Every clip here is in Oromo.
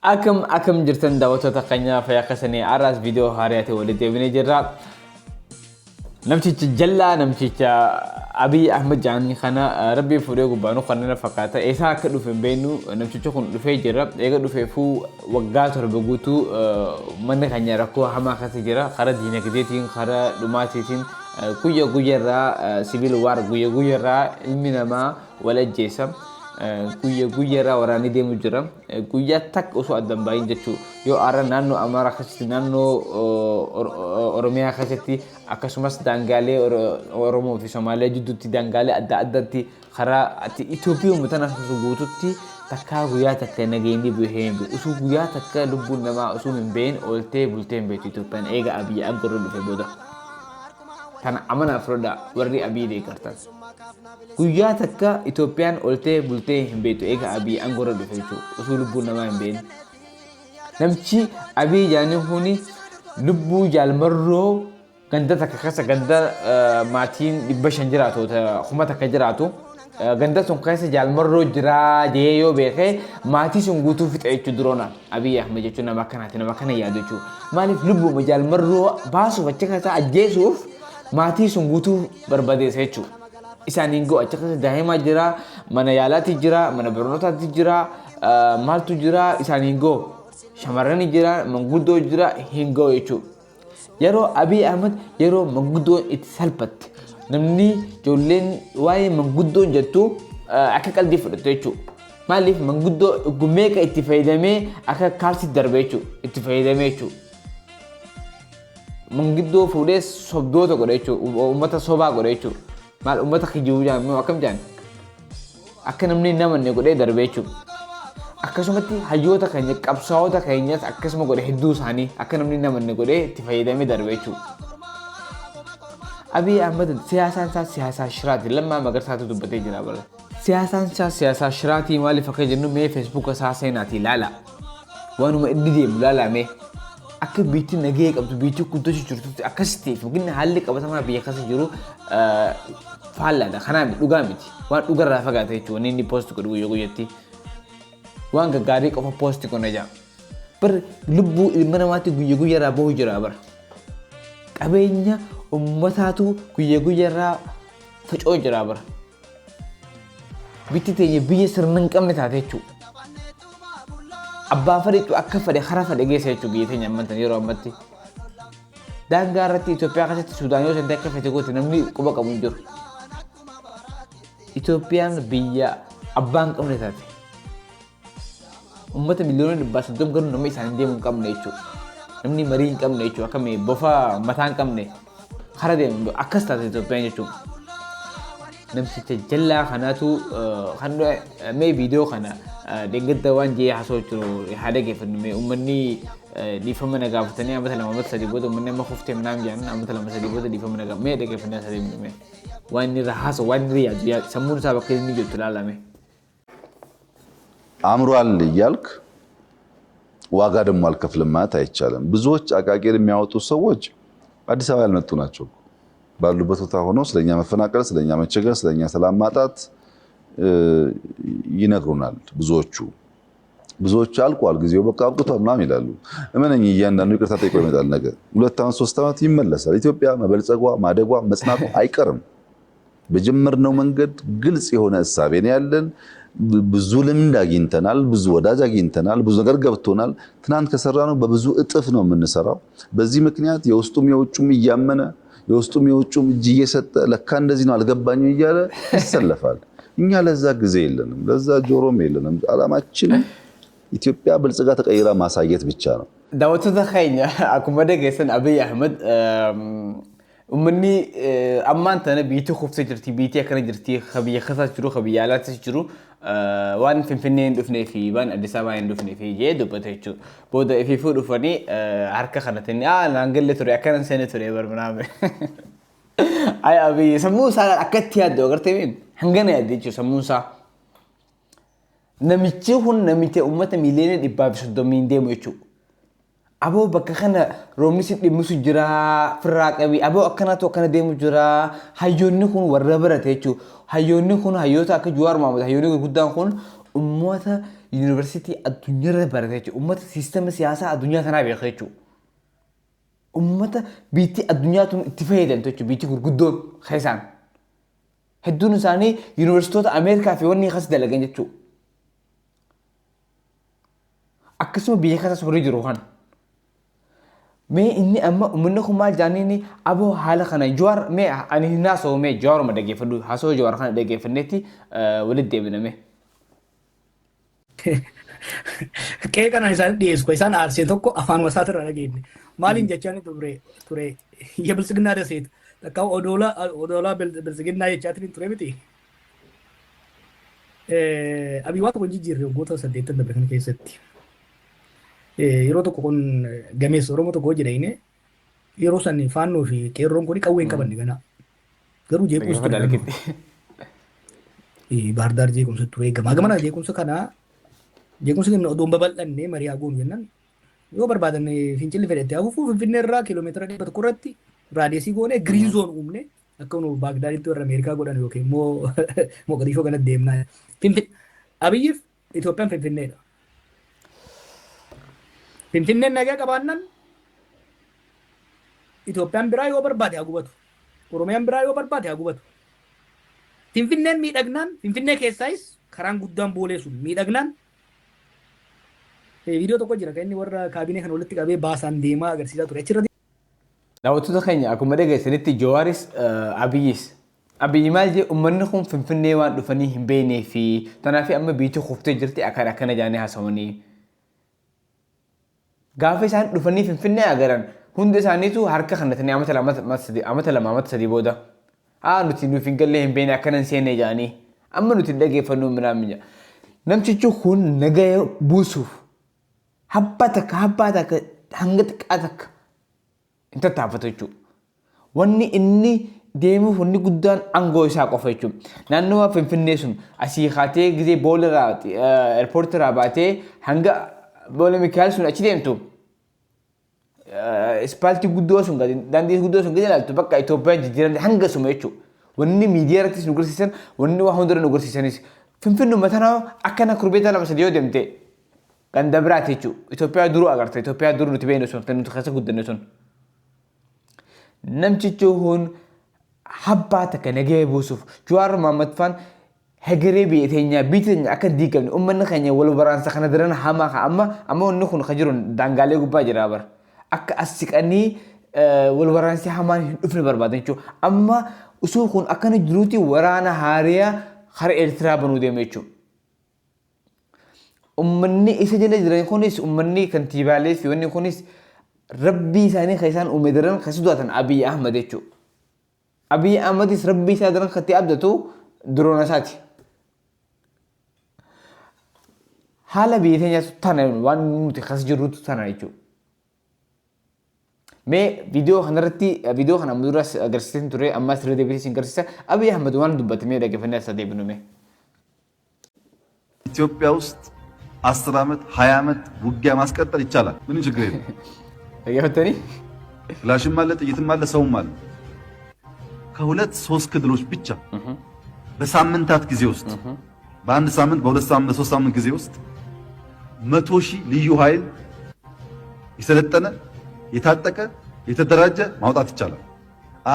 Akkam akkam jirtan daawwattoota keenyaa fayyaa keessanii har'aas viidiyoo haaraa ta'e walitti deebinee jirra. Namtichi jallaa namticha Abiy Ahmed jedhanii kana rabbii fuudhee gubbaa nu kanneen fakkaata. Eessaa akka dhufe hin beeknu namtichi kun dhufee jira. Eega dhufeefuu waggaa 7 guutuu manni keenya rakkoo hamaa keessa jira. Karaa diinagdeetiin, karaa dhumaatiitiin guyya guyyarraa sibiil waar guyya guyyarraa ilmi namaa wal ajjeesa. Guyya guyyarraa waraanni deemu jira. Guyyaa takka osoo adda hin bahin jechuu yoo har'a naannoo Amaaraa keessatti naannoo Oromiyaa keessatti akkasumas daangaalee Oromoo fi Somaaliyaa jidduutti daangaalee adda addaatti karaa ati Itoophiyaa tana guututti takkaa guyyaa takka nageenyi bu'ee hin beeku. Osoo guyyaa takka lubbuun namaa osoo hin bahin ooltee bultee hin beektu Itoophiyaan eega Abiyyi aangorra dhufe booda. Tana amanaa fudhadhaa warri Abiyyi deeggartan. Guyyaa takka Itoophiyaan oltee bultee hin beektu eega Abiy aangorra dhufe jechuudha. Osoo lubbuun namaa hin beekne. Namichi Abiy jaanii kuni lubbuu Jaal Marroo ganda takka keessa ganda maatiin 500 jiraatu 1000 jiraatu ganda sun keessa Jaal Marroo jiraa jee yoo beekee maatii sun guutuu fixa jechuudha duroonaan. Abiy Ahmed jechuun nama akkanaati nama akkana yaadu jechuudha. Maaliif lubbuma Jaal Marroo baasuuf achi keessa ajjeesuuf maatii sun guutuu barbadeessa jechuudha. Isaaniin ga'u achi keessa daa'imaa jira, mana yaalaatti jira, mana barnootaatti jira, maaltu jira isaaniin ga'u. Shamarrani jira, manguddoo jira hin ga'u jechuudha. Yeroo Abiy Ahmed yeroo manguddoon itti salphatte namni ijoolleen waa'ee manguddoon jettu akka qaldii fudhattu jechuudha. Maaliif manguddoo meeqa itti fayyadamee akka kaalsitti darbe jechuudha. Itti fayyadamee jechuudha. Mangiddoo fuudhee sobdoota godhe jechuudha. Uummata sobaa godhe jechuudha. Maal uummata kijibuu jaan moo akkam jaan? Akka namni hin amanne godhee darbe jechuudha. Akkasumatti hayyoota keenya qabsaa'ota keenyas akkasuma godhe hedduu isaanii akka namni hin amanne godhee itti fayyadamee darbe jechuudha. Abiy Ahmed siyaasaan isaa siyaasaa shiraati. Lammaa Magarsaatu dubbatee jira bara. Siyaasaan isaa siyaasaa shiraatii maaliif akka jennu mee feesbuuka isaa seenaatii ilaala. Waanuma inni deemu ilaalaa mee. Akka biitti nagahee qabdu biitti guddachuu jirtutti akkasitti yookiin haalli qabatamaa biyya keessa jiru faallaadha. Kanaa dhugaa miti. Waan dhugarraa fagaate jechuudha. Wanni inni poost godhu guyyaa guyyatti. Waan gaggaarii qofa poost godha jaa. Bar lubbuu ilma namaatti guyya guyyarraa bahu jira bar. Qabeenya ummataatu guyya guyyarraa faca'u jira bar. Bitti teenya biyya sirna hin qabne taate jechuudha. Abbaa fedhetu akka fedhe karaa fedhe geessa jechuudha biyya teenya ammantan yeroo ammatti. Daangaa irratti Itoophiyaa keessatti Sudaan yoo seente akka fete goote namni quba qabu hin jiru. Itoophiyaan biyya abbaa hin qabne taate. Uummata 130 miliyoona garuu nama isaanii deemu hin qabne jechuudha. Namni marii hin qabne jechuudha. Akkami bofa mataa hin qabne kara deemu akkas taate Itoophiyaan jechuudha. Namticha jallaa kanaatu kan mee viidiyoo kana dheengadda waan jee haasoo jiru haa dhageeffannu mee uummanni dhiifama na gaafatanii amata 2 amata 3 booda uummanni amma kuftee naam jedhan amata 2 3 booda dhiifama na gaafatan mee dhageeffannee haasoo mee waan inni irra haasoo waan inni irra yaadu sammuun isaa bakka inni jirtu ilaalame. አምሯል እያልክ ዋጋ ደግሞ አልከፍልም ማለት አይቻልም። ብዙዎች አቃቂር የሚያወጡ ሰዎች አዲስ አበባ ያልመጡ ናቸው። ባሉበት ቦታ ሆነው ስለኛ መፈናቀል፣ ስለኛ መቸገር፣ ስለኛ ሰላም ማጣት ይነግሩናል። ብዙዎቹ ብዙዎቹ አልቋል፣ ጊዜው በቃ አብቅቷል ምናምን ይላሉ። እመነኝ እያንዳንዱ ይቅርታ ጠይቆ ይመጣል። ነገር 2 ዓመት 3 ዓመት ይመለሳል። ኢትዮጵያ መበልጸጓ ማደጓ መጽናቷ አይቀርም። በጀመርነው መንገድ ግልጽ የሆነ እሳቤ ነው ያለን። ብዙ ልምድ አግኝተናል። ብዙ ወዳጅ አግኝተናል። ብዙ ነገር ገብቶናል። ትናንት ከሰራነው በብዙ እጥፍ ነው የምንሰራው። በዚህ ምክንያት የውስጡም የውጩም እያመነ የውስጡም የውጩም እጅ እየሰጠ ለካ እንደዚህ ነው አልገባኝም እያለ ይሰለፋል። እኛ ለዛ ጊዜ የለንም፣ ለዛ ጆሮም የለንም። ዓላማችን ኢትዮጵያ በልጽጋ ተቀይራ ማሳየት ብቻ ነው። Daawwattoota keenya akkuma dhageessan Abiy Ahmed uummanni ammaan tana biitti kuftee jirti biitti akkana jirti ka biyya keessaas jiru ka biyya alaattis jiru waan Finfinnee hin dhufnee fi waan Addis Ababaa hin dhufnee fi jee dubbate jechuudha. Booda ifiifuu dhufanii harka kanatanii aa naan galle ture akkana seene ture barbaade. Ay Abiy sammuu isaa akkatti yaaddu agartee miin hangana yaadde jechuudha sammuun isaa. Namichi kun namicha uummata 130 miliyoona deemu jechuudha. Aboo bakka kana roobni si dhimmisu jira firraa qabi aboo akkanatu akkana deemu jira hayyoonni kun warra barate jechuudha. Hayyoonni kun hayyoota akka Jawaar Mohaammed hayyoonni gurguddaan kun uummata yuunivarsiitii addunyaarra barate jechuudha. Uummata siistama siyaasaa addunyaa tanaa beeka jechuudha. Uummata biitti addunyaa tun itti fayyadamtu jechuudha. Biitti gurguddoon keessaan. Hedduun isaanii yuunivarsiitoota Ameerikaa fi wanni keessa dalagan jechuudha. Akkasuma biyya keessas warri jiru kan. Mee inni amma uummanni kun maal jaaniini aboo haala kana Jawaar mee ani hin haasa'u mee Jawaaruma dhaggeeffadhu haasa'u Jawaar kana dhaggeeffannetti walitti deebina mee. Qe'ee kanaan isaan dhiyeessu kan isaan aarsee tokko afaan wasaatirraa dhageenye. Maaliin jechaan ture ture የብልጽግና ደሴት takka odoola odoolaa biltsiginnaa jechaatiin ture miti. Abiy waan tokko hin jijjiirre waggoota 80 dabre kana keessatti. Yeroo tokko kun gameessa Oromoo tokko hojii yeroo san faannoo fi qeerroon kun qawwee hin qabanne ganaa. Garuu jeequmsa ture naannoo. Baardaar jeequmsa ture gamaa gamana jeequmsa kanaa jeequmsa keenya odoo hin babal'anne marii haa goonu jennaan yoo barbaadan fincilli fedhette hafuufuu Finfinnee irraa kiiloomeetira 100 irratti radius goone green zone uumne akka nu Baagdaaditti warra Ameerikaa godhan yookiin immoo Moqodishoo kanatti deemnaa. Abiyyiif Itoophiyaan Finfinneedha. Finfinneen nagaa qabaannaan Itoophiyaan biraa yoo barbaade haa gubatu. Oromiyaan biraa yoo barbaade haa gubatu. Finfinneen miidhagnaan Finfinnee keessaayis karaan guddaan boolee sun miidhagnaan viidiyoo tokko jira kan inni warra kaabinee kana walitti qabee baasaan deemaa agarsiisaa ture. Achirratti Daawwattoota keenya akkuma dhageessanitti Jawaaris Abiyyis. Abiyyi maal jee uummanni kun Finfinnee waan dhufanii hin beeknee fi tanaaf amma biyyi kuftee jirti akkana akkana jaanii haasawanii. Gaafa isaan dhufanii Finfinnee agaran hundi isaaniitu harka kannatanii amata 2 amata 3 booda. Haa nuti nuuf hin galle hin beekne akkana hin seenne jaanii. Amma nuti hin dhageeffannu minaan Namtichi kun nagaya buusuuf habbaa takka habbaa takka hanga xiqqaa takka hin tattaafatu jechuudha. Wanni inni deemuuf wanni guddaan aangoo isaa qofa jechuudha. Naannawa Finfinnee sun asii kaatee gizee boolerraa eerpoortiirraa baatee hanga boole Mikaa'el sun achi deemtu ispaaltii guddoo sun gadi daandii guddoo sun gadi ilaaltu bakka Itoophiyaan jijjiiramte hanga suma jechuudha. Wanni miidiyaa irrattis nu garsiisan wanni waa hundarra nu garsiisanis Finfinnuma tana akkana kurbeeta 2 3 yoo deemte ganda biraati jechuudha. Itoophiyaa duruu agarta. Itoophiyaa duruu nuti beeknu sun kan nuti keessa guddanne sun. Namtichi kun habbaa takka nagaya buusuuf Jawaar Mohaammed faan hegeree biyya teenyaa biyya teenya akka hin diigamne uummanni keenya wal waraansa kana daran hamaa ka amma amma wanni kun ka jiru daangaalee gubbaa jira bar akka as siqanii wal waraansi hamaan hin dhufne barbaadan jechuudha. Amma osoo kun akkana jiruuti waraana haariyaa kara Eertiraa banuu deema jechuudha. Uummanni isa jala jiran kunis uummanni kantiibaalee fi wanni kunis rabbii isaanii kan isaan uume daran kan sodaatan Abiy Ahmad jechuudha. Abiy Ahmadis rabbii isaa daran kan itti abdatu duroona isaati. Haala biyya teenyaatu tana waan nuti kas jirrutu tana jechuudha. Mee viidiyoo kanarratti viidiyoo kana amma duras agarsiiseen ture ammas irra deebiin isin agarsiisa. Abiy Ahmad waan dubbate mee dhaggeeffannee as deebinu mee. ኢትዮጵያ ውስጥ 10 ዓመት 20 ዓመት ውጊያ ማስቀጠል ይቻላል። ምንም ችግር የለም። Dhaggeeffattanii? ክላሽም አለ፣ ጥይትም አለ፣ ሰውም አለ። ከሁለት ሶስት ክልሎች ብቻ በሳምንታት ጊዜ ውስጥ በአንድ ሳምንት፣ በሁለት ሳምንት፣ በሶስት ሳምንት ጊዜ ውስጥ 100,000 ልዩ ኃይል የሰለጠነ የታጠቀ የተደራጀ ማውጣት ይቻላል።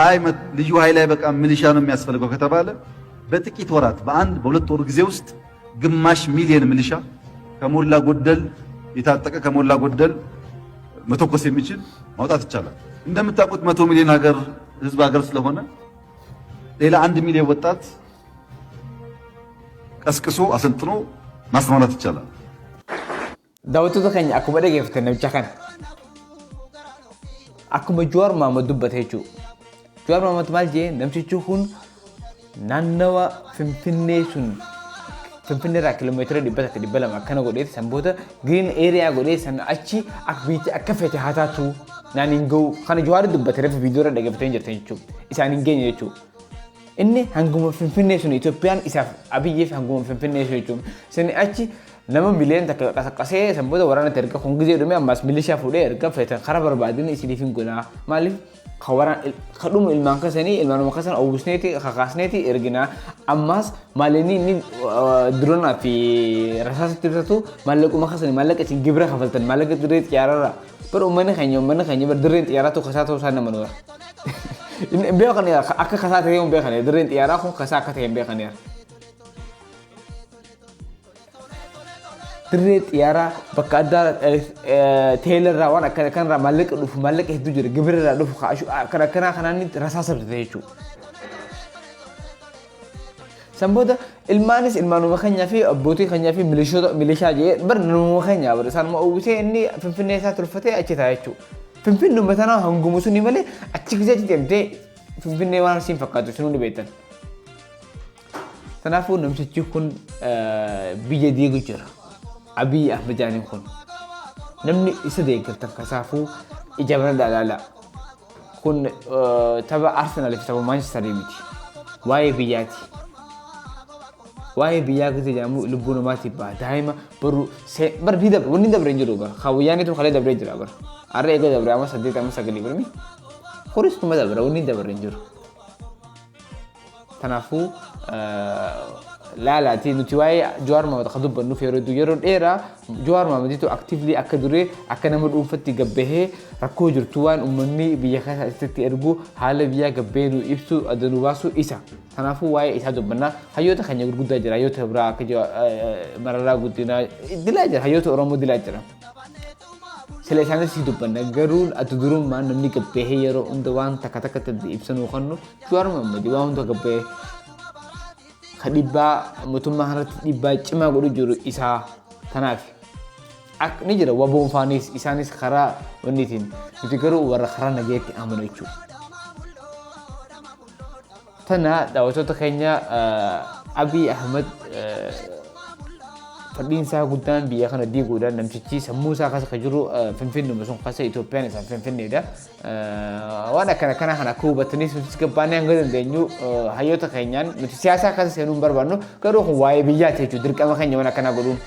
አይ ልዩ ኃይል አይበቃም ሚሊሻ ነው የሚያስፈልገው ከተባለ በጥቂት ወራት በአንድ በሁለት ወር ጊዜ ውስጥ ግማሽ ሚሊየን ሚሊሻ ከሞላ ጎደል የታጠቀ ከሞላ ጎደል መተኮስ የሚችል ማውጣት ይቻላል። እንደምታውቁት 100 ሚሊዮን ሀገር ህዝብ ሀገር ስለሆነ ሌላ 1 ሚሊዮን ወጣት ቀስቅሶ አሰልጥኖ ማሰማራት ይቻላል። Daawwattoota keenya akkuma dhageeffatan namicha kana. Akkuma Jawaar Mohaammed dubbate jechuudha. Jawaar Mohaammed maal jee namtichi kun naannawa Finfinnee sun Finfinnee irraa kiiloomeetira 100 200 akkana godhee san booda green area godhee san achi akka biyyi akka fete haa taatu naan hin ga'u kana Jawaar dubbate reefu viidiyoo irra dhaggeeffatanii jirtan jechuudha. Isaan hin geenye jechuudha. Inni hanguma Finfinnee sun Itoophiyaan isaaf Abiyyiif hanguma Finfinnee sun jechuudha. Sani achi nama miliyoona 1 qasaqqasee san booda waraanatti erga kun gizee dhume ammas milishaa fuudhee erga feetan karaa barbaadin isiniif hin godhaa. Maaliif Ka dhumu ilmaan kasanii ilmaanuma kasan uwwisneeti kakaasneeti erginaa. Ammaas maallaqni inni diroonaa fi rasaasatti bitatu maallaquma kasanii, maallaqa isin gibira kafaltan, maallaqa dirree xiyyaararraa. Bar uummanni keenya bar dirreen xiyyaaraa tokko kasaa ta'uu isaan nama nuura. Beekan akka kasaa ta'e hin beekan, dirreen xiyyaaraa kun kasaa akka ta'e hin beekan. Dirree xiyyaaraa bakka addaa teelarraa waan akkana kanarraa maallaqa dhufu, maallaqa hedduu jira, gibira irraa dhufu kan akkanaa kanaan rasaasa bitate jechuudha. San booda ilmaanis ilmaanuma keenyaa fi abbootii keenyaa fi milishoota milishaa jee bar namuma keenyaa bar isaanuma uwwisee inni Finfinnee isaa tolfatee achi ta'a jechuudha. Finfinnuma tanaa hangumu suni malee achi gisee achi deemtee Finfinnee waan siin fakkaatu isin hundi beektan. Kanaafuu namtichi kun biyya diigu jira. Abiy Ahmed jaaniin kun. Namni isa deeggartan kasaafuu ija bana ilaala. Kun tapha Arsenal fi tapha Manchester miti. Waa'ee biyyaati. Waa'ee biyyaa gadi jedhamu lubbuu namaatiif baha. Daa'ima boru bar ni dabre, wanni dabre hin jiru bar. Kaawwayyaanitu kalee dabree jira bar. Har'a eega dabre amma 8 amma 9 barmi. Kunis tuma dabre, wanni dabre hin jiru. Kanaafuu laalaati, nuti waa'ee Jawaar Mohaammed kan dubbannuuf yeroo hedduu, yeroo dheeraa Jawaar Mohammeditu actively akka duree akka nama dhuunfatti gabbahee rakkoo jirtu, waan uummanni biyya keessa asitti ergu, haala biyyaa gabbahee nu ibsu, adda nu baasu isa. Kanaafuu waa'ee isaa dubbannaa. Hayyoota keenya gurguddaa jira, hayyoota biraa akka Mararaa Guddinaa dilaa jira, hayyoota Oromoo dilaa jira. Sila isaanis si dubbanna, garuu ati durummaan namni gabbahee yeroo hunda waan takka takkatti ibsanuu kannu Jawaar Mohaammed waan hunda gabbahee ka dhiibbaa mootummaa kanatti dhiibbaa cimaa godhu jiru isaa tanaaf. Ni jira waboon faanis isaanis karaa wanniitiin, nuti garuu warra karaa nagayeetti amanu jechuudha. Tana daawwattoota keenya, Abiy Ahmed fadhiin isaa guddaan biyya kana diiguudha. Namtichi sammuu isaa keessa kan jiru Finfinnuma sun keessa, Itoophiyaan isaan Finfinneedha. Waan akkana kana kan akka hubattaniif nutis gabbaannee hanga dandeenyu hayyoota keenyaan, nuti siyaasaa keessa seenuu hin barbaannu, garuu kun waa'ee biyyaati jechuudha, dirqama keenya waan akkanaa godhuun.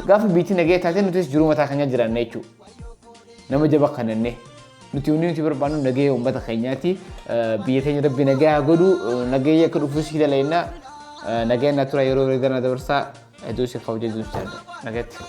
Gaafa biitti nagee taate nutis jiruu mataa keenya jiraanna jechuudha. Nama jaba kananne. Nuti wanni nuti barbaannu nagahee uummata keenyaati. Biyya teenya Rabbi nagahee haa godhu. Nagahee akka dhufus hidha. Nagahee na tura, yeroo bareedaa na dabarsaa. Hedduu si kabajee jiru jaalladha. Nagaatti.